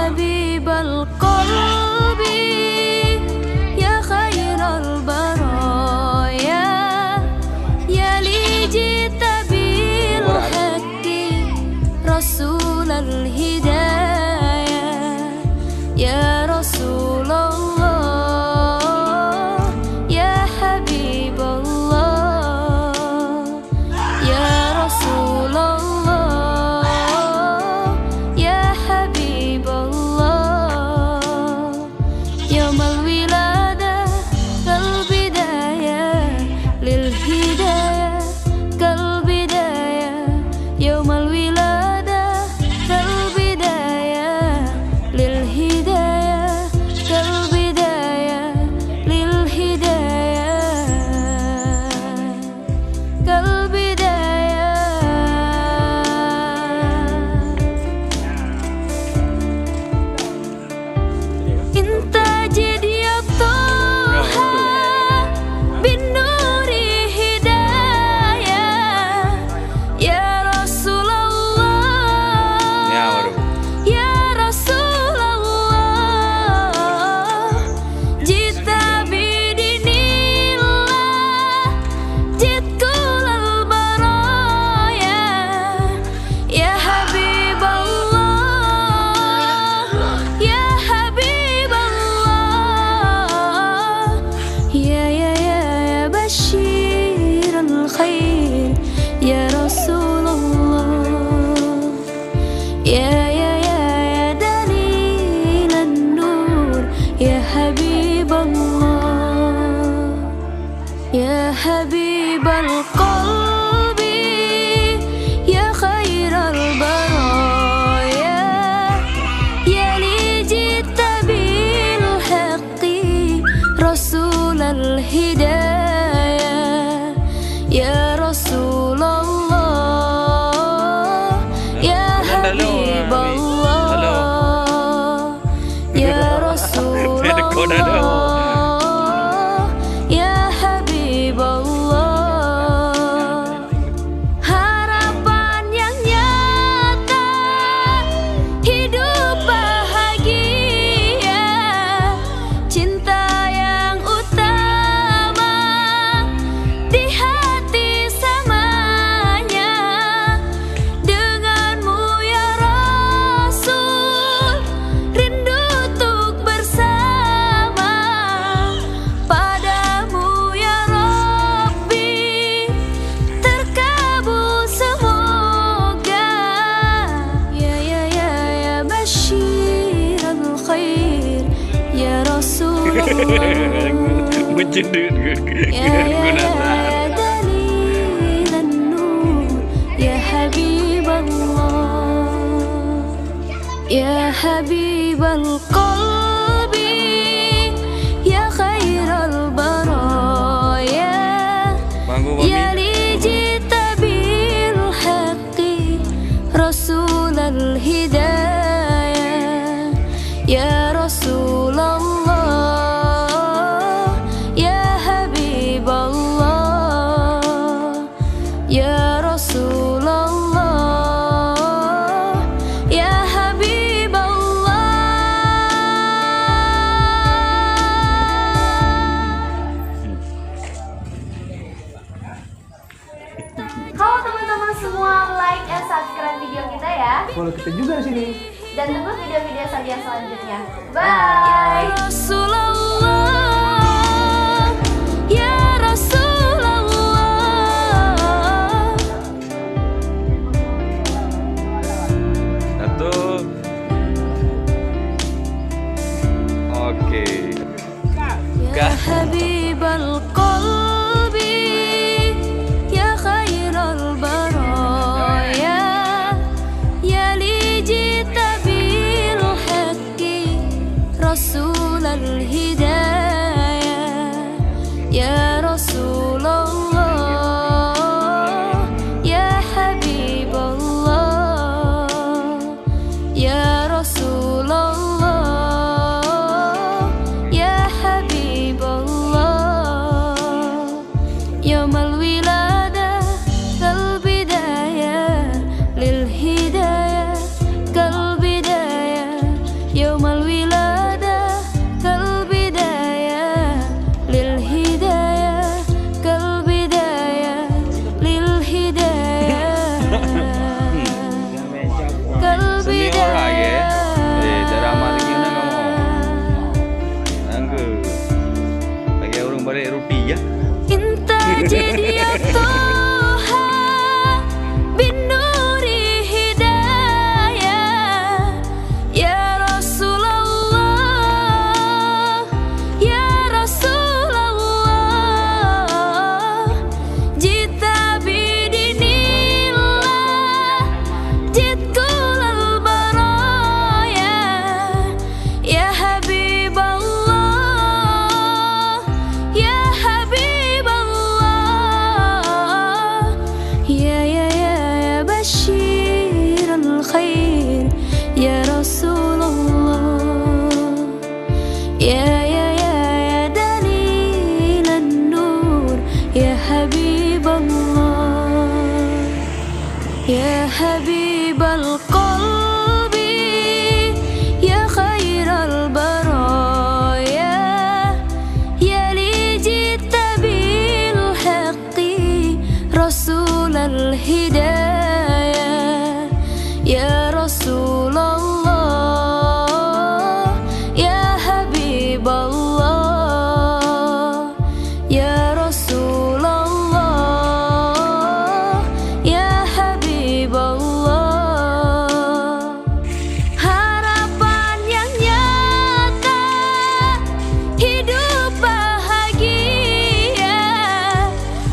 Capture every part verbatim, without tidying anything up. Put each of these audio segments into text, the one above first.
حبيب القلب يا خير البرايا، يا لي جئت بالحق رسول الهدايا، يا رسول الله، يا حبيب الله. يا رسول الله، يا حبيب الله. يوم الولادة كالبداية للهداية، كالبداية. يوم الولادة كالبداية للهداية، كالبداية للهداية. كالبداية. انت جئت يا طه بالنور هداية، يا رسول الله، يا رسول الله. جئت بدين الله، جئت كل البرايا. يا حبيب الله، يا حبيب الله، يا، يا، يا، يا بشير الخير، يا رسول الله. يا، يا، يا، يا دليل النور، يا حبيب الله، يا حبيب القلب، يا خير البرايا، يا لي جئت بالحق رسول الهداية، يا رسول الله، يا حبيب الله، يا رسول الله، يا حبيب الله. Harapan yang nyata, hidup bahagia, cinta yang utama di hati samanya. Denganmu ya Rasul, rindu untuk bersama. Padamu ya Rabbi, terkabul semoga. Ya, ya, ya, ya basyiral khair, ya Rasulullah. Mencedut. Ya, ya, ya, ya dalilan nur, ya Habiballah. يا حبيب القلب، يا خير البرايا، يا لي جئت بالحق رسول الهدايا. يا رسول الله، يا حبيب الله، يا رسول الله، يا حبيب الله. Halo teman-teman semua, like and subscribe video kita ya. Follow kita juga di sini. Dan tunggu video-video Sabian selanjutnya. Bye. يا رسول الله، يا رسول الله. Satu. Oke. يا حبيب القلب، يا خير البرايا، يا لي جئت بالحق رسول الهدايا. يا رسول الله، يا حبيب الله، يا رسول الله، يا حبيب الله. Jid ya Toha bin Nuri Hidayah, ya Rasulullah, ya Rasulullah, jita bidinillah, jid kulal baraya, ya Habiballah, ya Habiballah, ya, ya, ya, ya Basyiral Khair, ya Rasulullah. Ya, ya, ya, ya Dalilan Nur, ya Habiballah. Ya Habibal Qalbi, ya Khairal Baraya, ya li jita bil haqq Rasulal Hidayah, ya Rasulullah, ya Habiballah, ya Rasulullah, ya Habiballah. Harapan nyang nyata, hidup bahagia,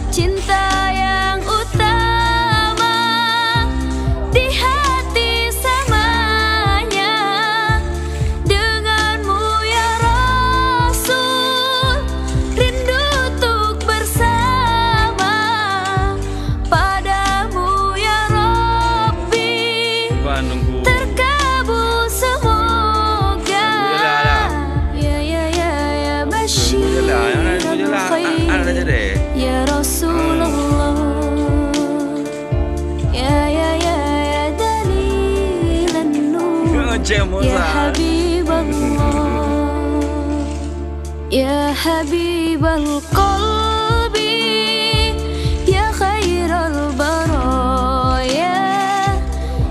cinta nyang utama di hati samanya. Denganmu ya Rasul, rindu tuk bersama. Padamu ya Rabbi, terkabul semoga. Ya, ya, ya, ya Basyiral Khair, ya Rasulullah. Ya, ya, ya, ya Dalilan Nur, ya Habiballah. Ya Habibal Qalbi, ya Khairal Baraya,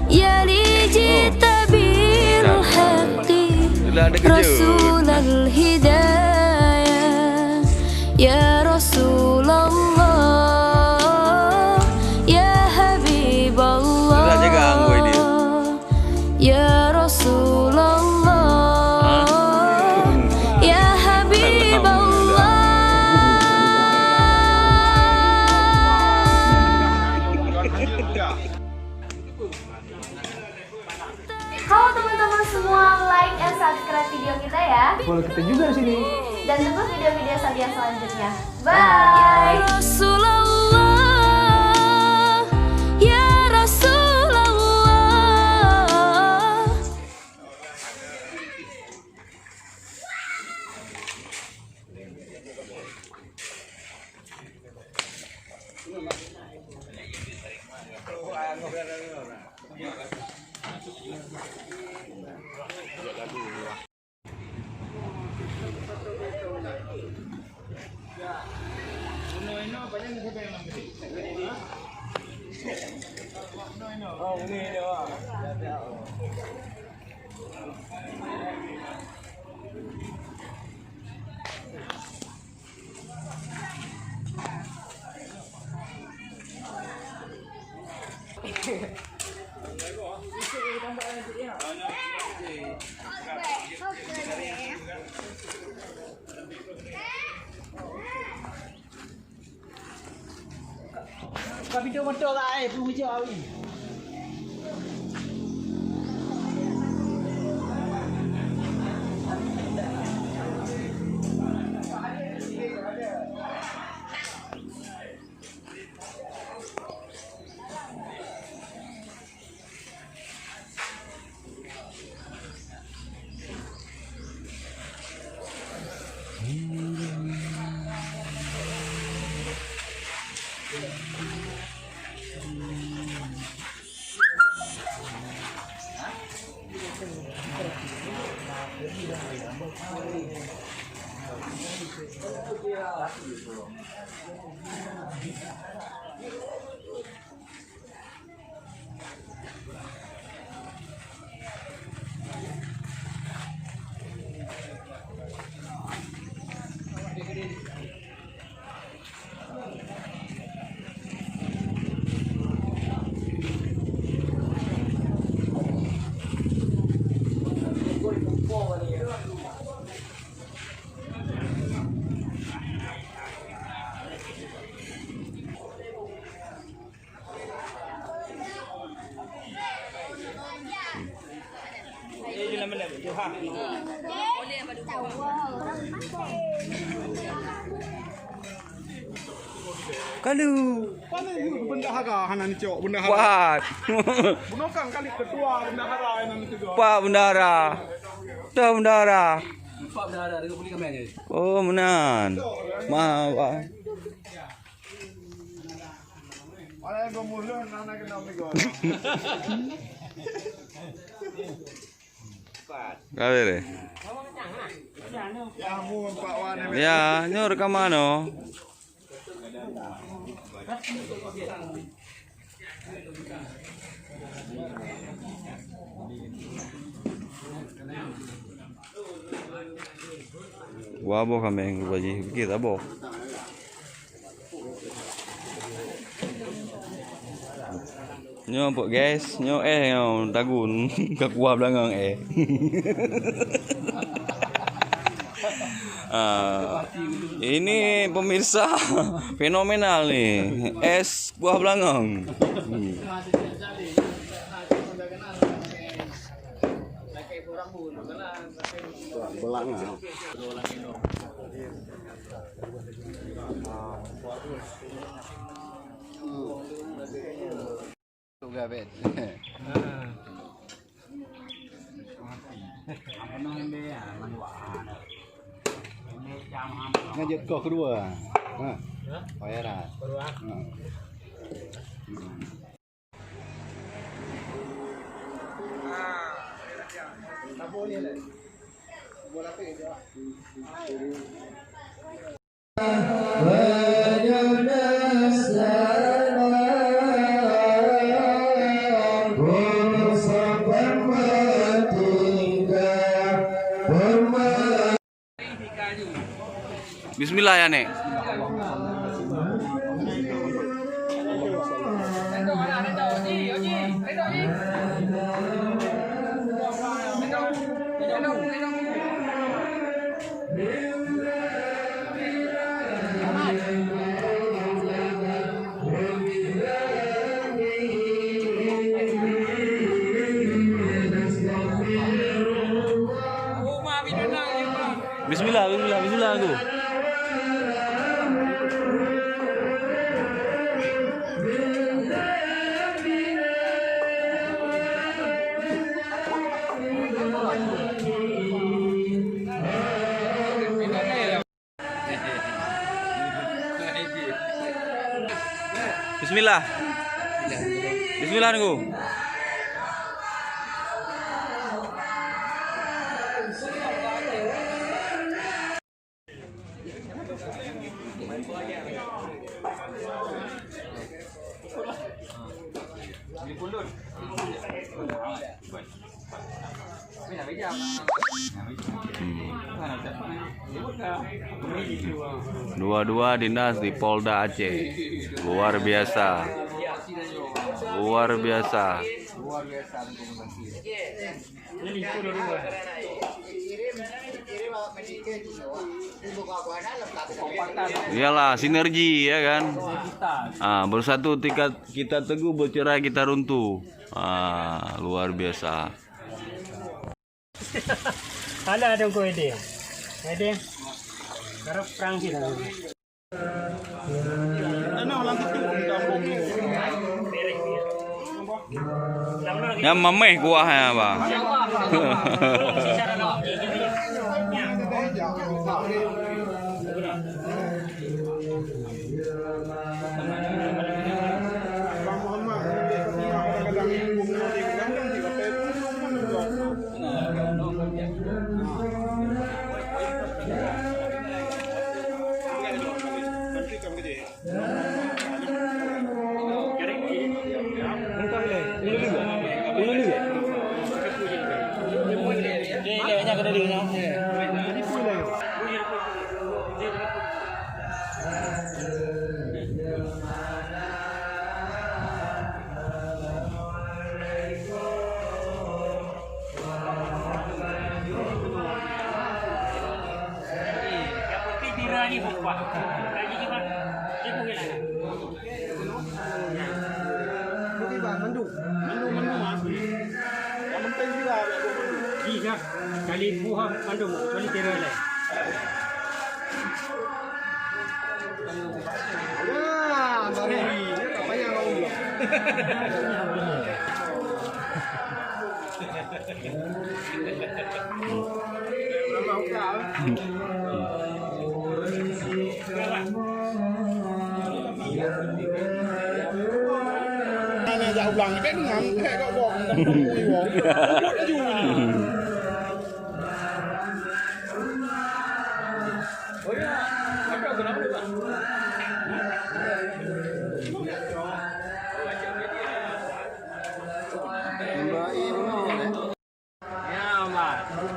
ya li jita bil haqqi Rasulal Hidayah, ya Rasulullah, ya Habiballah. Ya Rasulullah, ya Habiballah. Halo teman-teman semua, like and subscribe video kita ya. Follow kita juga di sini. Dan tunggu video-video Sabian selanjutnya. Bye. Ya Rasulullah, ya Rasulullah. Ka pintoe moto ka ai, peue meucok awi. Kalu. Pane yue bendahara hana neucok, bendahara. Kuat. Bunoe kan kali ketua bendahara hana neucok. Pak bendahara. Tuan bendahara. Pak bendahara, dia boleh kami aja. Oh, meunan. Maaf, Pak. Mana yang gomulon, mana kena migol. Ka beureh. Ya, nyoe rekaman, oh. Dua boh kaméng, dua jih, pikir saboh. Nyoe peuet, guys, nyoe éh nyoe tagun ka kuah beulangong éh. Ah, ini pemirsa fenomenal nih, es kuah beulangong. Hmm. Beulangong. Lanjut koh kedua. Ha. Payah dah. Kedua. Ha. Bismillah ya, Nek. Bismillah, bismillah, bismillah aku. Bismillah. Bismillah nunggu. Dua-dua dinas di Polda Aceh. Luar biasa. Luar biasa. Iyalah, sinergi, ya kan? Ah, bersatu tingkat kita teguh, bercerai kita runtuh. Ah, luar biasa. Hana teungku Ede. Ede. Karena perang sih. Nyan mameh kuah ya, Bang. Kali buah mandum, kali tirai leh.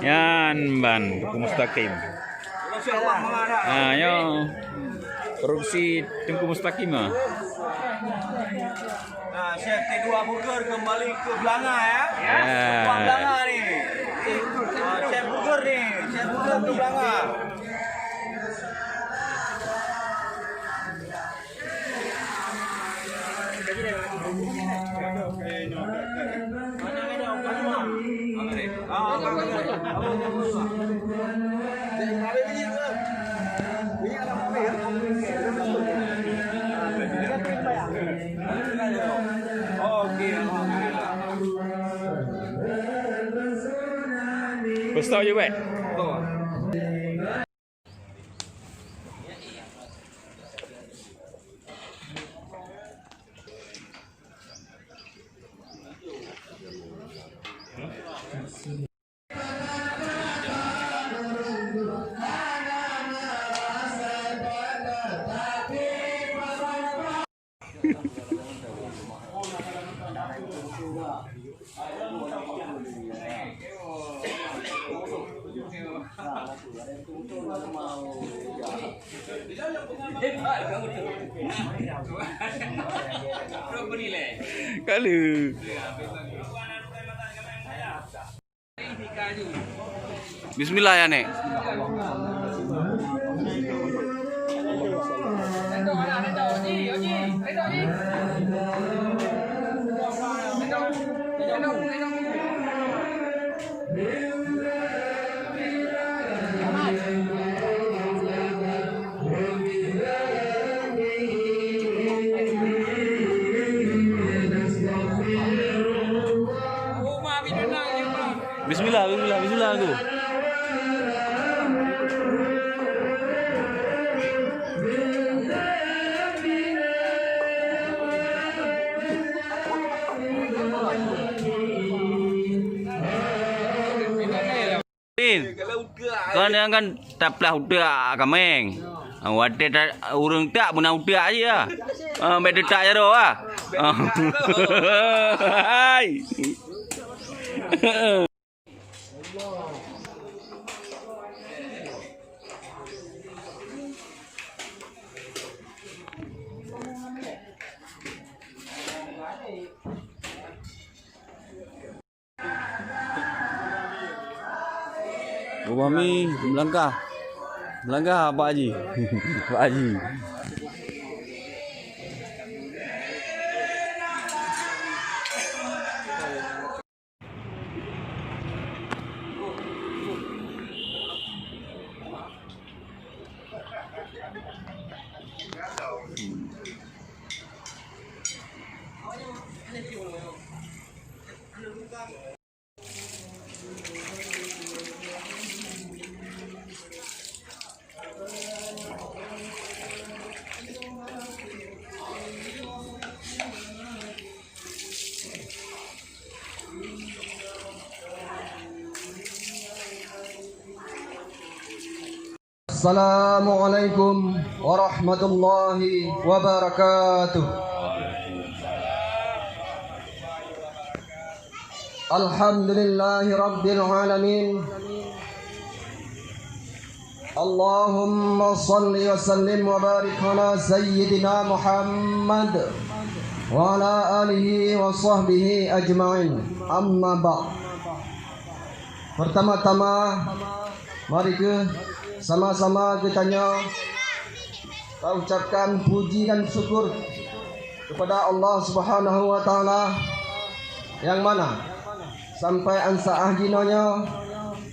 Nyan ban, Teungku Mustaqim. Ha, nyoe. Produksi Teungku Mustaqim, ah. Nah, Chef T dua Burger kembali ke Belanga, ya. Ya. Ke Belanga ni. Ah, Chef Burger ni. Chef Burger ke Belanga. Pesta je, Bek. Kali. Bismillah ya, Nek. Bismillah, bismillah, bismillah tu. Din, kon nyang kan taplah utak kaméng. Ah, watèe ta-, ureueng tak beuna utak aja. Ah, bèk teutak jaroe ah. Ah. Hai. Ubah mi meulangkah. Meulangkah Pak Haji. Pak Haji. Assalamualaikum warahmatullahi wabarakatuh. Alhamdulillahi rabbil alamin. Allahumma salli wa sallim wa barik ala sayyidina Muhammad wa ala alihi wa sahbihi ajma'in. Amma ba'd. Pertama-tama, mari keuh sama-sama geutanyoe taucapkan puji dan syukur kepada Allah Subhanahu wa Taala, nyang mana sampai ansa'ah jinoe nyoe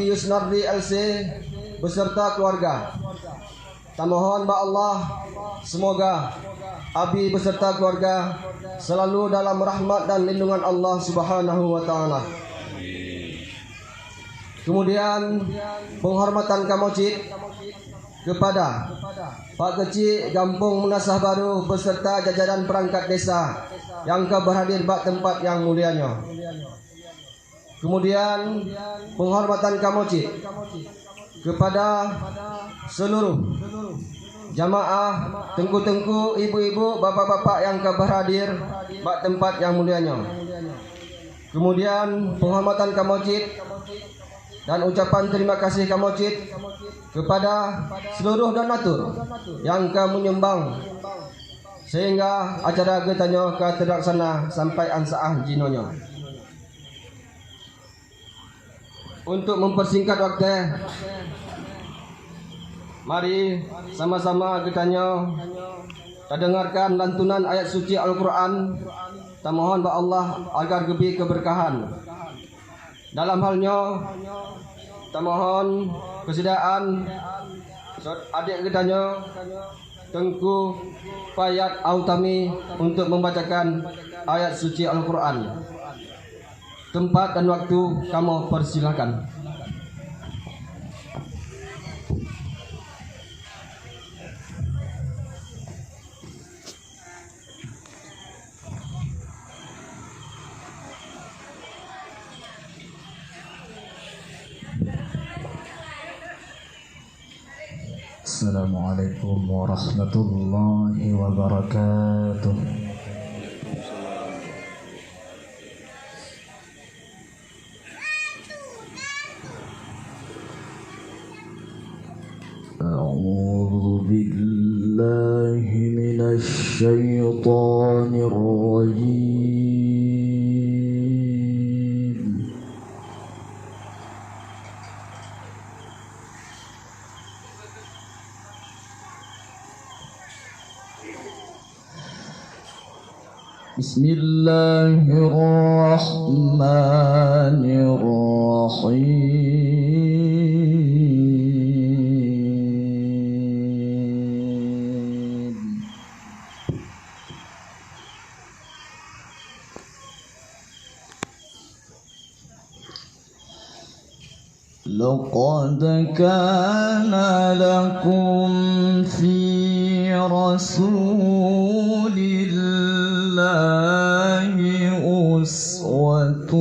Abi Yusnardi L C beserta keluarga. Tamohon bak Allah, semoga Abi beserta keluarga selalu dalam rahmat dan lindungan Allah Subhanahu wa Taala. Kemudian, penghormatan kamoe cit kepada Pak Keuchik Gampông Meunasah Barô beserta jajaran perangkat desa nyang ka berhadir bak teumpat nyang mulia nyoe. Kemudian, penghormatan kamoe cit kepada seluruh jamaah, teungku-teungku, ibu-ibu, bapak-bapak nyang ka berhadir bak teumpat nyang mulia nyoe. Kemudian, penghormatan kamoe cit dan ucapan terima kasih kamoe cit kepada seluruh donatur nyang ka menyumbang sehingga acara geutanyoe ka terlaksana sampai ansa'ah jinoenyoe. Untuk mempersingkat waktu, mari sama-sama geutanyoe tadengarkan lantunan ayat suci Al-Quran. Tamohon bak Allah agar geubri keberkahan. Dalam hal nyoe, tamohon keusediaan adék geutanyoe, Teungku Payat Autami, untuk membacakan ayat suci Al-Quran. Tempat dan waktu kamoe persilakan. Assalamualaikum warahmatullahi wabarakatuh. أعوذ بالله من الشيطان الرجيم. بسم الله الرحمن الرحيم. لقد كان لكم في رسول الله أسوة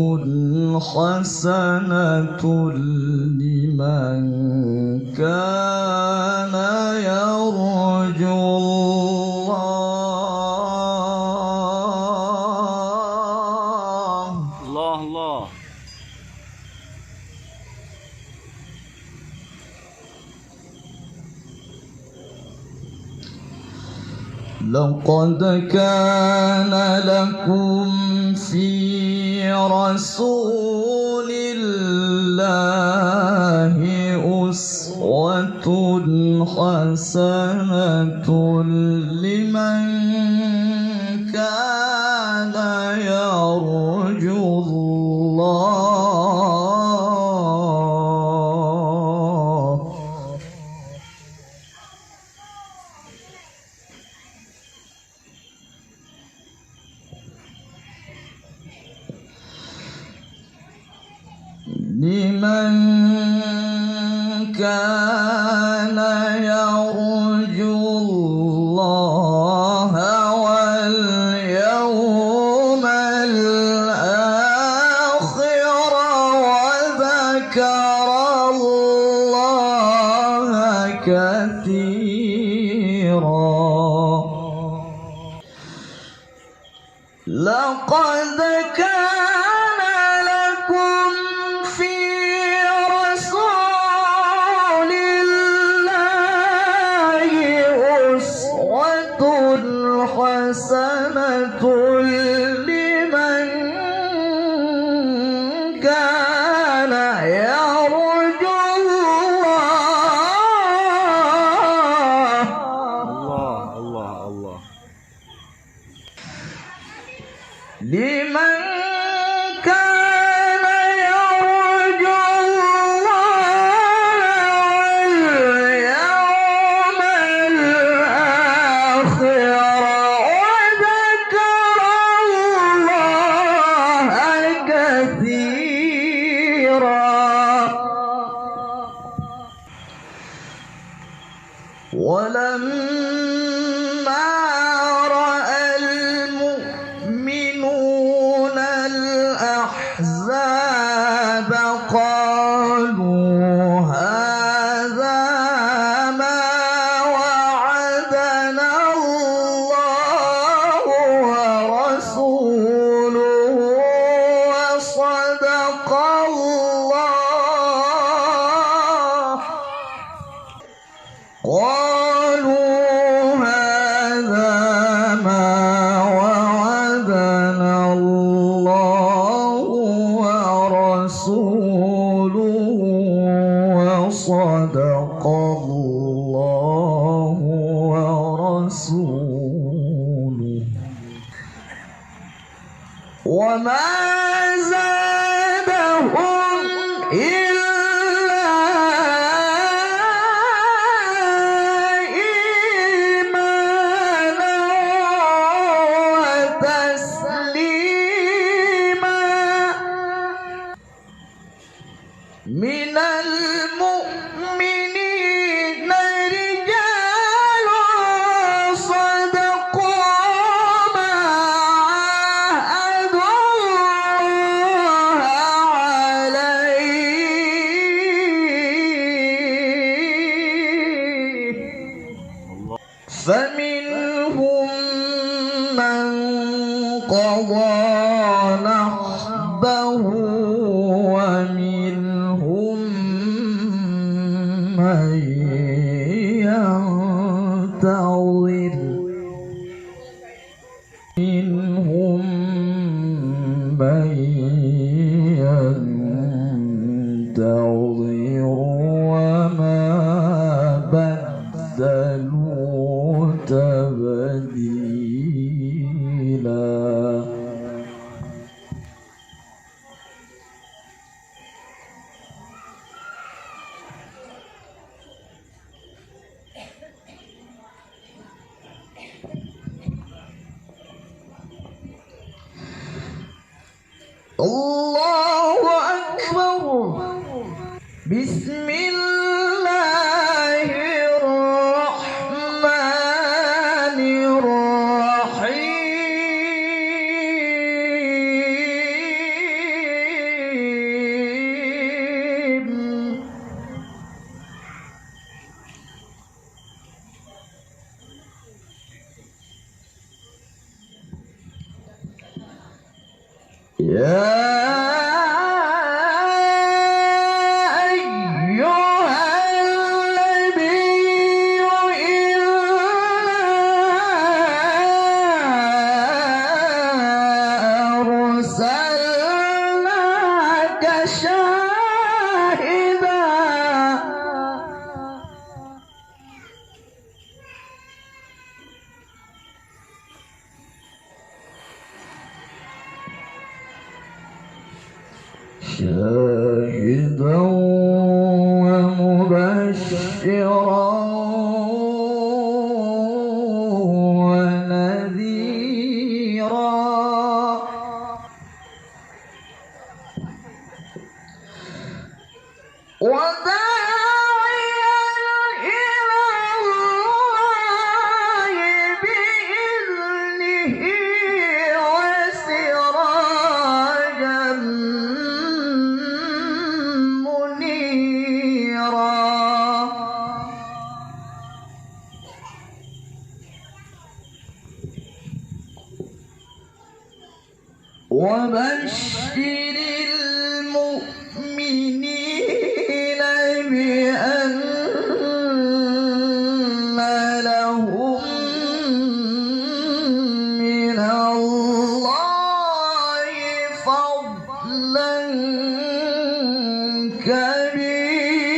حسنة لمن كان يرجو الله. الله، الله. لقد كان لكم في رسول الله حسنة لمن كان يرجو الله. لمن كان يرجو الله واليوم الآخر وذكر الله كثيرا. لقد كان لكم في رسول الله أسوة حسنة لمن كان يرجو الله. الله، الله، الله. لمن كان يرجو الله واليوم الآخر وذكر الله كثيرا. ولما رأى المؤمنون الأحزاب قالوا هذا ما وعدنا الله ورسوله وصدق الله. قالوا هذا ما وعدنا الله ورسوله وصدق الله ورسوله. وما زادهم إلا إيمانا وتسليما. من المؤمنين رجال صدقوا ما عاهدوا الله عليه. فمنهم من قضى نحبه ومنهم من ينتظر. منهم من ينتظر وما بدلوا تبديلا. الله أكبر. بسم الله الرحمن الرحيم. يا أيها وداعيا إلى الله بإذنه وسراجا منيرا. وبشر المؤمنين بأن لهم من الله فضلا كبيرا.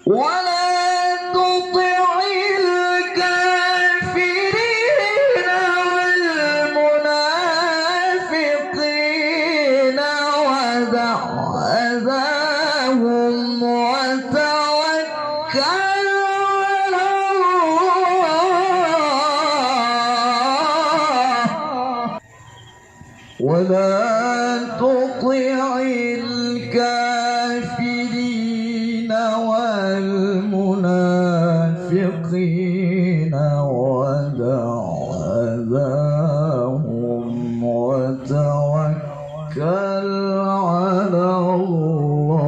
ولا تطع الكافرين والمنافقين ودع أذاهم وتوكل على الله. ولا تطع الكافرين والمنافقين ودع أذاهم وتوكل على الله.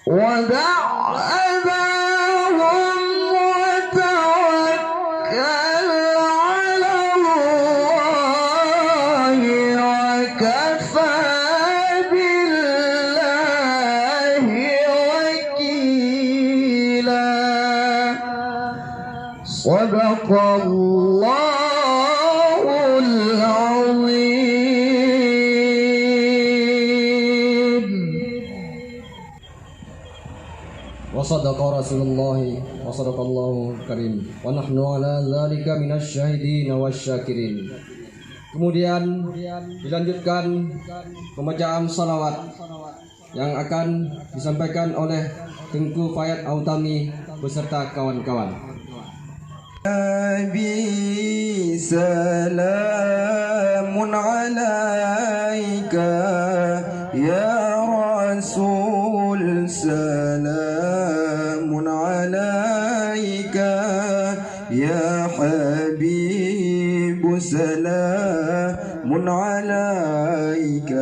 ودع أذاهم وتوكل على الله وكفى بالله وكيلا. صدق الله العظيم. وصدق رسول الله وصدق الله الكريم ونحن على ذلك من الشاهدين والشاكرين. Kemudian dilanjutkan pembacaan salawat yang akan disampaikan oleh Teungku Fayad Autami beserta kawan-kawan. نبي سلام عليك يا رسول سلام عليك يا حبيب سلام عليك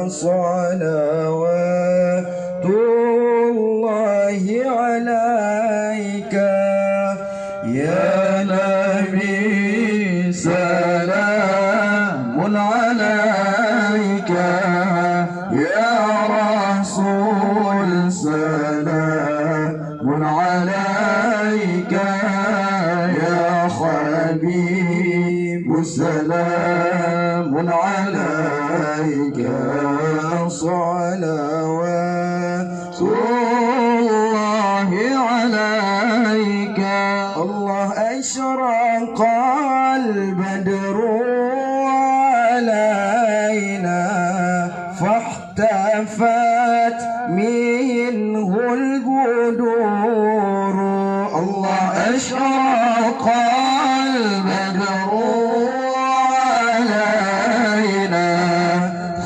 صلوات الله عليك يا نبي سلام عليك يا رسول سلام عليك يا حبيب سلام عليك صلوات الله عليك. الله أشرق البدر علينا فاحتفت منه البدور. الله أشرق البدر علينا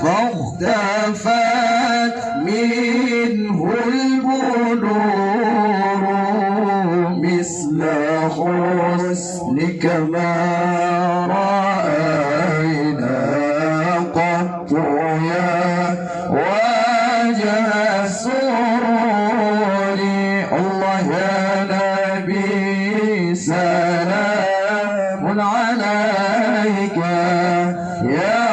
فاختفت منه البدور مثل حسنك ما رأينا قط يا وجه السرور. الله يا نبي سلام عليك يا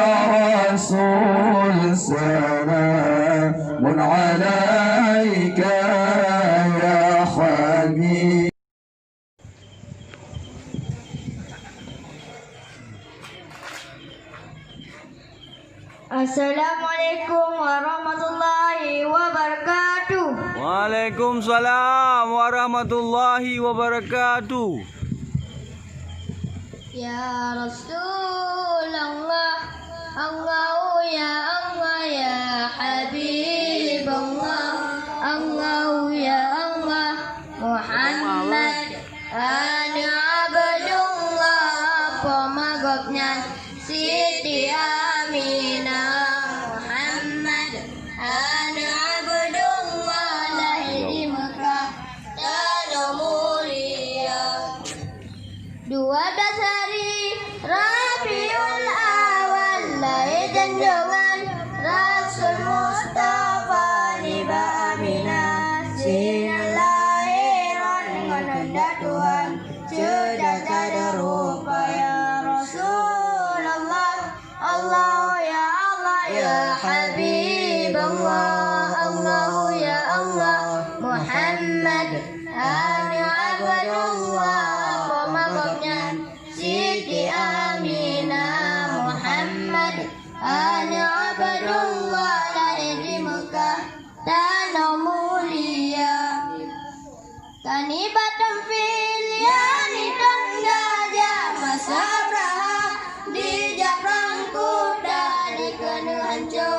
رسول سلام عليك يا حبيب. Assalamualaikum warahmatullahi wabarakatuh. Waalaikumsalam warahmatullahi wabarakatuh. Ya Rasulullah, Allahu ya Allah, ya Habiballah, Allahu ya Allah, Muhammad, Anu Abdullah, poma gobnyan Siti Aminah, Muhammad, Anu Abdullah, lahé di Meukah, tanoh mulia. Dua belas hari Rabiul Awal, lahé junjungan Rasul Mustafa nibak Aminah. Sinan lahé droeneuh ngon keuheundak Tuhan, ceudah-ceudah rupa ya Rasulullah. Allahu ya Allah ya Habiballah, Allahu ya Allah Muhammad, Anu Abdullah, poma gobnyan Siti Aminah, Muhammad, Anu Abdullah, lahé di Meukah, tanoh mulia. Ka nibak Tom Fil, yakni Tom Gajah, masa Abrahah dijak prang kuda, dikeuneuk hanco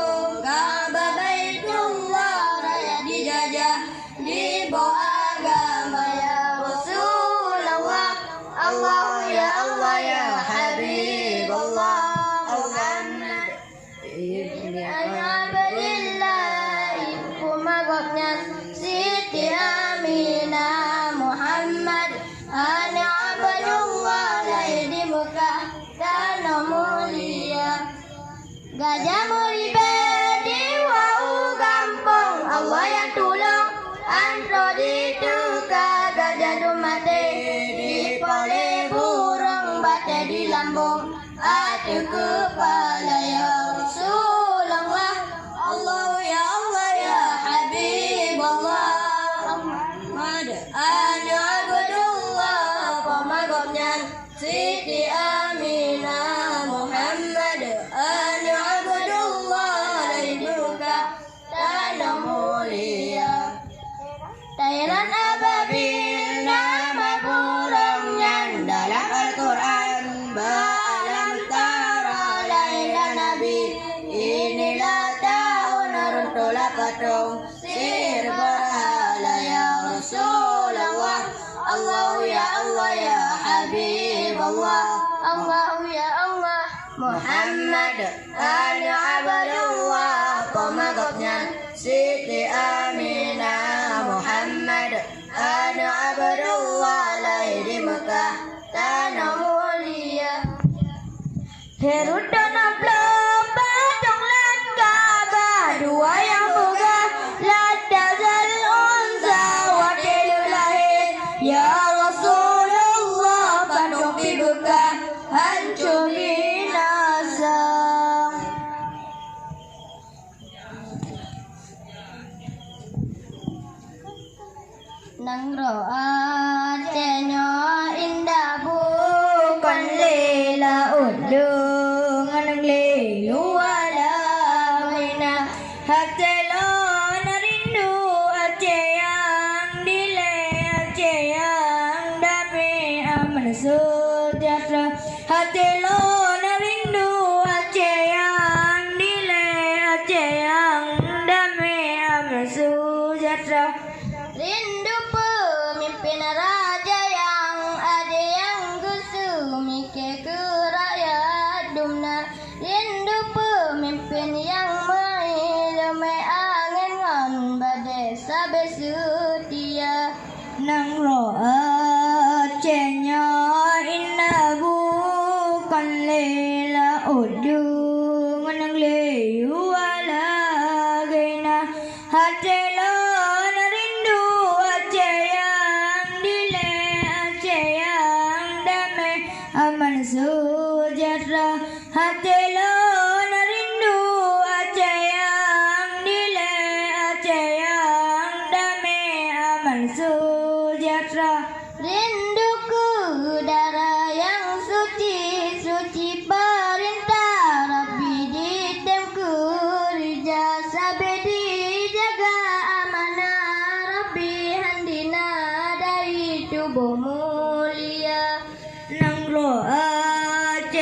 Ka'bah Baitullah, rakyat dijajah, diboh agama ya Rasulullah. Allahu ya Allah ya Habiballah, Muhammad ibni Abdillah, ibu poma gobnyan Siti Aminah, Muhammad, Anu Abdullah, lahé di Meukah, tanoh mulia. Gajah meuribée di wau gampông, Allah nyang tulông, antroe jiteuka gajah dum maté, dipoh lé burông batée di lambông. Ateueh keupala ya Rasulullah, Allahu ya Allah ya Habiballah, Muhammad, Anu Abdullah, poma gobnyan Siti Aminah, Muhammad, Anu Abdullah, lahé di Meukah, tanoh mulia. Tairan ababil nama burông nyan, dalam Al-Qur'an bak Alam Tara lahé Nabi. Inilah tahun runtuhlah patong sihir berhala ya Rasulullah. Allahu ya Allah ya Habiballah, Allahu ya Allah Muhammad, Anu Abdullah, poma gobnyan Siti Aminah, Muhammad, Anu Abdullah, lahé di Meukah, tanoh mulia. Herod dan Ablah patong lam Ka'bah, dua nyang peugah Lat dan Uzza, watée lheueh lahé ya Rasulullah, patong pih beukah hanco binasa. Nanggroe Aceh nyoe indah bukon lé laôt deungon lé luwa lagoina. Até lôn rindu Aceh nyang dilée, Aceh nyang damé aman seujahteura. Até lôn rindu Aceh nyang dilée, Aceh nyang damé aman seujahteura. Rindu peumimpén raja nyang adé, nyang geuseumiké keu rakyat dumna. Rindu peumimpén nyang meuileumé, angén ngon badée sabé seutia. Nanggroe Aceh nyoe indah bukon lé laôt deungon lé luwa lagoina. Até lôn rindu Aceh nyang dilée, Aceh nyang damé aman seujahteura. Até lôn rindu Aceh nyang dilée, Aceh nyang damé aman seujahteura. Rindu keu dara nyang suci, suci peurintah Rabbi jitem keurija, sabé jijaga amanah Rabbi, han dinadai tuboh mulia. Nanggroe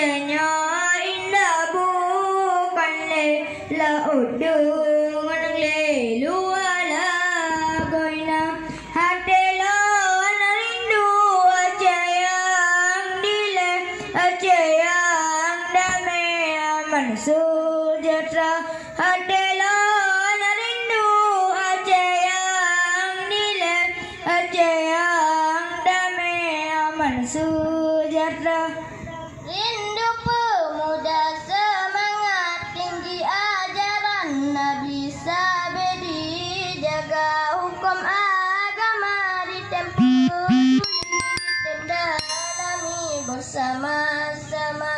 Nyoe indah bukan lé laôt deungon glé luwa lagoina. Até lôn rindu Aceh nyang dilée, Aceh nyang damé aman seujahteura. Até lôn rindu Aceh nyang dilée, Aceh nyang damé aman seujahteura. Rindu peumuda seumangat tinggi ajaran Nabi sabé dijaga huköm agama ditempeu, ditém dalami beusama-sama.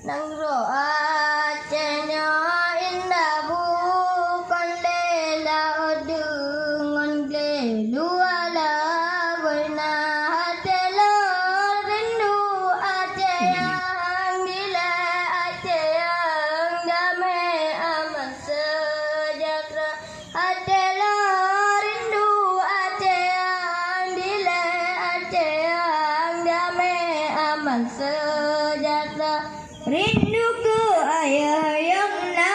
Nanggroe Aceh nyoe indah bukon lé laôt deungon glé luwa lagoina. Até lôn rindu Aceh nyang dilée, Aceh nyang damé aman seujahteura. Até lôn rindu Aceh nyang dilée, Aceh nyang damé aman seujahteura. Rindu keu ayah nyang na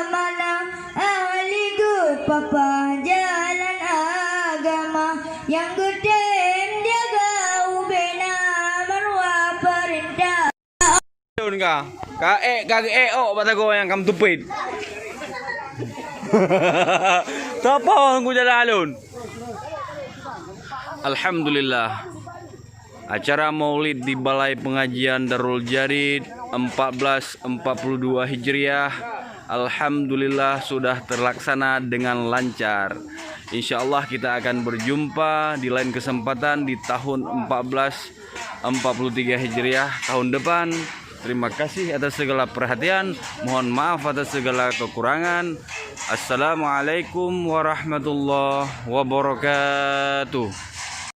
amanah, ahli geupapah jalan agama, nyang geutem jaga ubena marwah peurintah. Lôn ka, ka ék, ka ék ôk bak sagoe nyang kam tupét. Tapa ku jalan lôn. Alhamdulillah. Acara Maulid di Balai Pengajian Darul Jarid empat belas empat puluh dua Hijriah, alhamdulillah, sudah terlaksana dengan lancar. Insya Allah, kita akan berjumpa di lain kesempatan di tahun empat belas empat puluh tiga Hijriah tahun depan. Terima kasih atas segala perhatian. Mohon maaf atas segala kekurangan. Assalamualaikum warahmatullahi wabarakatuh.